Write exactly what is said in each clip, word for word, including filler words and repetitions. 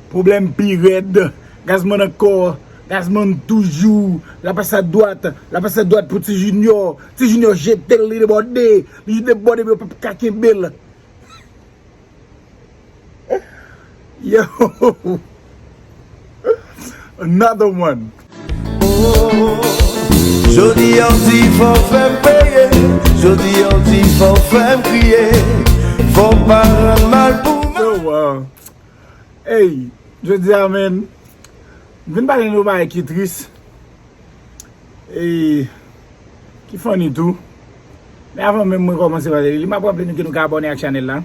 Pwoblèm pi rèd. Gazman ankò. Gazman toujou. L ap pase adwat. L ap pase adwat pou Ti Junior. Ti Junior jete l, li debòde. Li debòde, men yo p ap ka kenbe l. Yo. Another one. Jodi a w di fò w fè m peye. Jodi a w di fò w fè m kriye. Fò w pa rann mal pou mwen. Oh, wow. Hey, jodi a, man, m vin pale nou bagay ki tris. E ki funny tou. Men avan menm mwen kòmanse pale li, m ap raple nou ke nou ka abòne ak chanèl la.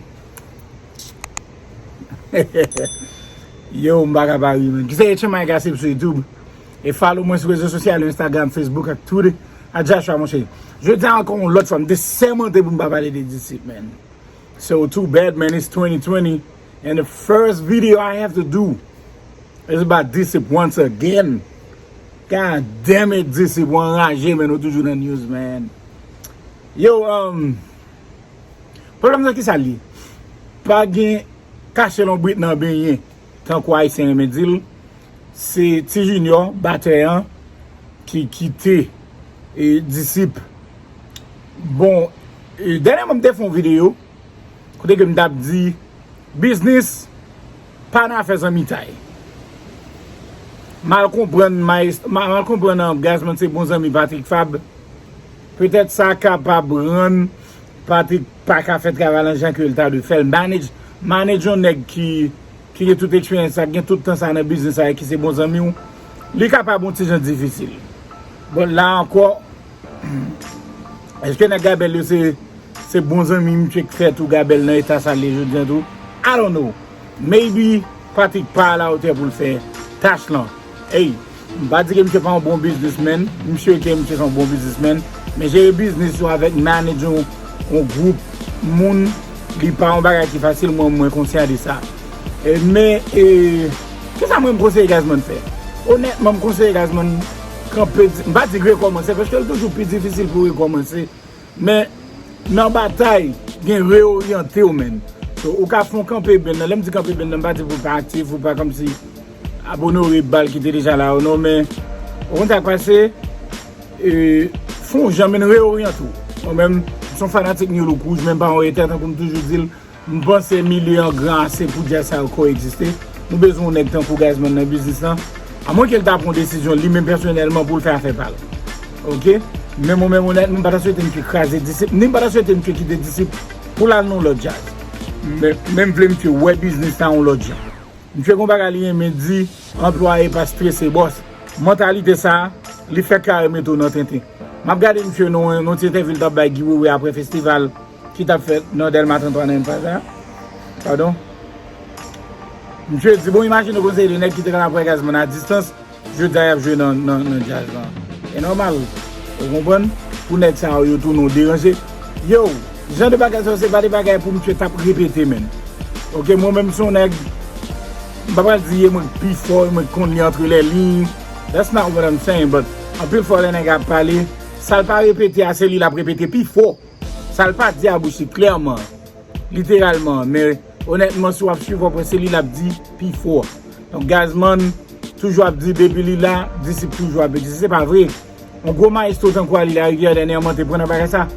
Yo, m pa ka pa ri, man. Ki se H M I Gossip sou YouTube. E follow mwen sou rezo sosyal yo, Instagram, Facebook ak Twitter. A Joshua, monchè. Jodi a ankò yon lòt fwa, m te sèmante pou m pa pale de disip, man. So too bad, man, it's twenty twenty and the first video I have to do is about disip once again. God damn it, disip, ou anraje, man, ou toujou nan news, man. Yo, um, pwoblèm nan ki sa l ye? Pa gen kache lonbrit nan benyen, tankou Ayisyen renmen di l. Se Ti Junior, batè an, ki kite e, disip. Bon, e, dènyèman m te fè yon videyo kote ke m t ap di biznis pa nan afè zanmitay. Mal konprann Maes- ma- mal konprann Gazman se bon zanmi Patrick Fab. Petèt sa kapab rann Patrick pa ka fè travay lan jan ke l ta dwe fè l. Manage, manage yon nèg ki, ki gen tout eksperyans sa, ki gen tout tan sa nan biznis sa e ki se bon zanmi w, li kapab yon ti jan difisil. Bon, la ankò, èske nèg Gabèl yo se, se bon zanmi misye k fè tou Gabèl nan eta sa l ye jodi a tou? I don't know. Maybe Patrick pa alawotè pou l fè tach lan. Ey, m pa di ke misye pa yon bon biznismenn, m sure ke misye se yon bon biznismenn, men jere biznis ou avèk manage yon, yon gwoup moun, li pa yon bagay ki fasil, mwen, mwen konsyan de sa. E, men, e, kisa mwen m konseye Gazman fè? Onètman, m konseye Gazman kanpe, di- m pa di rekòmanse, paske l toujou pi difisil pou rekòmanse. Men, nan batay, gen reoryante w, menn. So, ou ka fè yon kanpe benn nan. Lè m di kanpe benn nan, m pa di pou pa aktif, ou pa kòmsi ap onore bal ki te deja la yo, non, men, ou konn sa k pase, e, fè yon jan, menn, reoryante w. Mwen menm, m se yon fanatik New Look Wouj, men m pa yon etè, tankou m toujou di l, m panse milye an gran ase pou djaz sa yo ko egziste. Nou bezwen yon nèg tankou Gazman nan biznis lan. Amwen ke l ta pran yon desizyon li menm pèsonèlman pou l fè afè pa l. Oke? Men mwen menm onètman, m pa ta swete misye kraze disip, ni m pa ta swete misye kite disip pou l al nan yon lòt djaz. Men, men m vle misye wè biznis la yon lòt jan. Misye gen yon bagay li renmen di, anplwaye pa strese bòs. Mantalite sa a, li fèk ka remete w nan tenten. M ap gade misye nan yon, nan yon ti entèvyou l t ap bay Guy Wewe apre festival ki t ap fèt nan Dèlma trannntwa nan Emphase la. Padon. Misye di, bon, imajine w gon seri de nèg ki te konn ap wè Gazman a distans, jodi a y ap jwe nan, nan, nan djaz lan. E nòmal, ou konprann? Pou nèg sa yo, yo tounen w deranje. Yo, jan de bagay sa yo, se pa de bagay pou misye t ap repete, menn. Oke, mwen menm se yon nèg, m pa pral di e mwen k pi fò, e mwen k konn li antre lè liy. That's not what I'm saying, but anpil fwa lè nèg ap pale, sa l pa repete a, se li l ap repete pi fò. Sa l pa di a bouch li klèman, literalman, men onètman, si w ap swiv, w ap wè se li l ap di pi fò. Donk, Gazman toujou ap di depi li la, disip toujou ap egziste. Se pa vre. Yon gwo mayestwo tankou Ali Larivière dènyèman te pran nan bagay sa.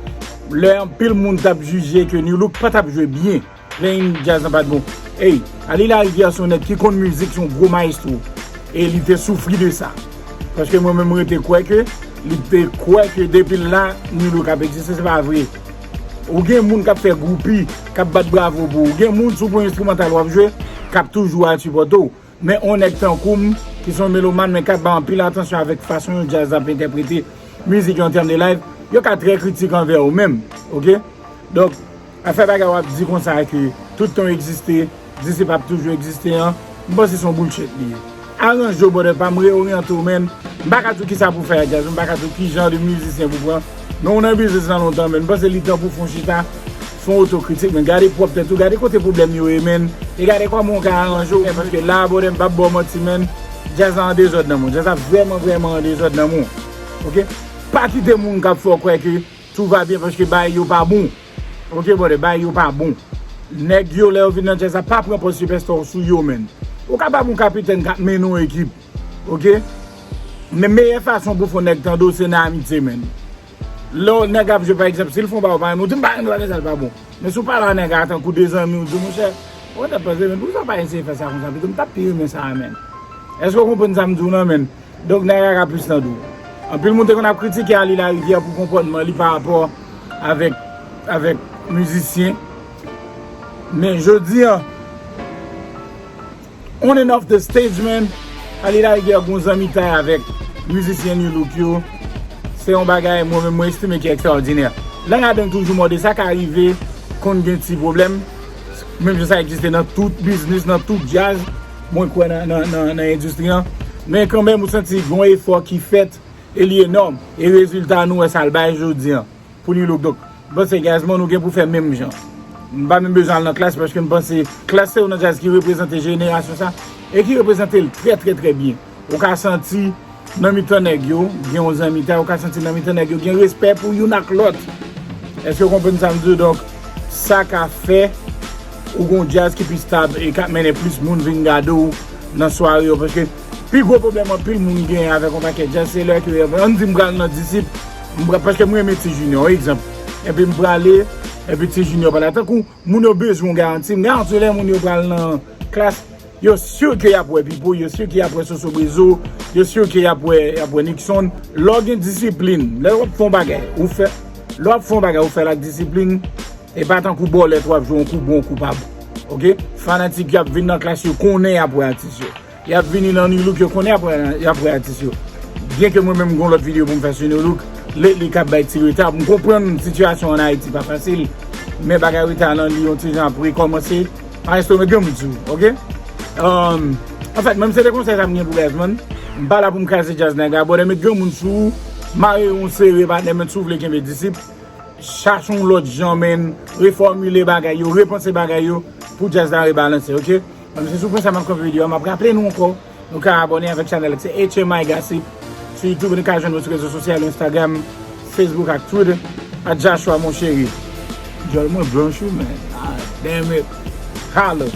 Lè anpil moun t ap jije ke New Look pa t ap jwe byen, playing djaz lan pa t bon. Ey, Ali Larivière se yon nèg ki konn mizik, se yon gwo mayestwo. E li te soufri de sa. Paske mwen menm, mwen te kwè ke, li te kwè ke depi l la, New Look ap egziste, se pa vre. Ou gen moun k ap fè groupi, k ap bat bravo pou ou. Ou gen moun, si w pran enstrimantal w ap jwe, k ap toujou al sipòte w. Men yon nèg tankou m, ki se yon melomàn, men k ap bay anpil atansyon avèk fason yon djaz ap entèprete mizik yo an tèm de live, yo ka trè kritik anvè ou menm, oke? Donk, afè bagay w ap di konsa ke tout tan w egziste, disip ap toujou egziste an, m panse se yon bullshit li ye. Aranje w, brother pa m, reoryante w, man. M pa ka di w kisa pou w fè ak djaz, m pa ka di w ki jan de mizisyen pou w pran. Men w nan biznis lan lontan, man. M panse li tan pou w fè yon chita, fè yon otokritik, man. Gade pwòp tèt ou, gade kote pwoblèm yo ye, man. E gade kòman w ka aranje w, man, paske la, brother, m p ap ba w manti, man. Djaz la an dezòd nan men w. Djaz la vrèman, vrèman an dezòd nan men w. Oke? Pa kite moun k ap fè w kwè ke tout va byen paske bagay yo pa bon. Oke, brother, bagay yo pa bon. Nèg yo, lè yo vin nan djaz la, pa pran pòz sipèsta w sou yo, menn. Ou ka pa bon kapitèn k ap mennen yon ekip, oke? Men meyè fason pou fè yon nèg tande w, se nan amitye, menn. Lè w nèg ap jwe, pa egzanp, si l fè yon bagay ou pa renmen, ou di, "M pa renmen bagay sa, l pa bon." Men si w pale a nèg la tankou de zanmi, ou di, "Monchè, ou t ap panse, menn, poukisa w pa eseye fè sa konsa pito? M t ap pi renmen sa a, menn." Èske w konprann sa m di w lan, menn? Donk, nèg la ka plis tande w. Anpil moun te konn ap kritike Ali Larivière pou konpòtman li pa rapò avèk, avèk mizisyen. Men jodi a, on and off the stage, man, Ali Larivière gon zanmitay avèk mizisyen Nu Look yo. Se yon bagay mwen menm mwen estime ki ekstraòdinè. Lang a deng toujou mòde, sa ka rive, konn gen ti pwoblèm. Menm jan sa egziste nan tout biznis, nan tout djaz, mwen kwè nan, nan, nan, nan endistri an. Men kanmenm, ou santi gon efò ki fèt, e li enòm. E rezilta nou wè sa l bay jodi an. Pou Nu Look. Donk, m panse Gazzman, nou gen pou fè menm jan. M pa menm bezwen al nan Klass, paske m panse Klass se youn nan djaz ki reprezante jenerasyon sa, e ki reprezante l trè, trè, trè byen. Ou ka santi nan mitan nèg yo, gen yon zanmitay, ou ka santi nan mitan nèg yo, gen respè pou youn ak lòt. Èske w konprann sa m di w? Donk, sa ka fè ou gon djaz ki pi stab e k ap mennen plis moun vin gade w nan sware yo, paske pi gwo pwoblèm anpil moun genyen avèk yon pakèt djaz, se lè ke, ann di m pral nan Disip, m pra-, paske m renmen Ti Junior, egzanp, epi m prale, epi Ti Junior pa la. Tankou moun yo bezwen yon garanti, m garanti w lè moun yo pral nan Klass, yo si ke y ap wè Pipo, yo si ke y ap wè Soso Brezo, yo si ke y ap wè, y ap wè Nixon. Lè w gen disiplin, lè w ap fè yon bagay, ou fè, lè w ap fè yon bagay, ou fè l ak disiplin, e pa tankou bòlèt w ap jwe yon kou bon, yon kou pa bon. Oke? Fanatik y ap vin nan Klass yo konnen y ap wè atis yo. Y ap vini nan Nu Look, yo konnen y ap wè, y ap wè atis yo. Byenke mwen menm gon lòt videyo pou m fè sou Nu Look, lately k ap bay ti reta. M konprann sitiyasyon ann Ayiti pa fasil, men bagay reta nan li yon ti jan ap rekòmanse. Maestro, met granmoun sou ou, oke? Um, anfèt, mwen se te konsèy sa m gen pou Gazzman. M pa la pou m kraze djaz nèg la, brother, met granmoun sou ou, mare yon sere, patnè, men si w vle kenbe Disip, chache yon lòt jan, men, refòmile bagay yo, repanse bagay yo, pou djaz la rebalanse, oke? Menm si sou pwen sa m ap kanpe videyo a, m ap raple nou ankò, nou ka abòne avèk chanèl la, se H M I Gossip. Sou YouTube, nou ka jwenn nou sou rezo sosyal, Instagram, Facebook ak Twitter, at Joshua Mon Chéri. Djòl mwen blanch wi, men. Ah, damn it. Holla.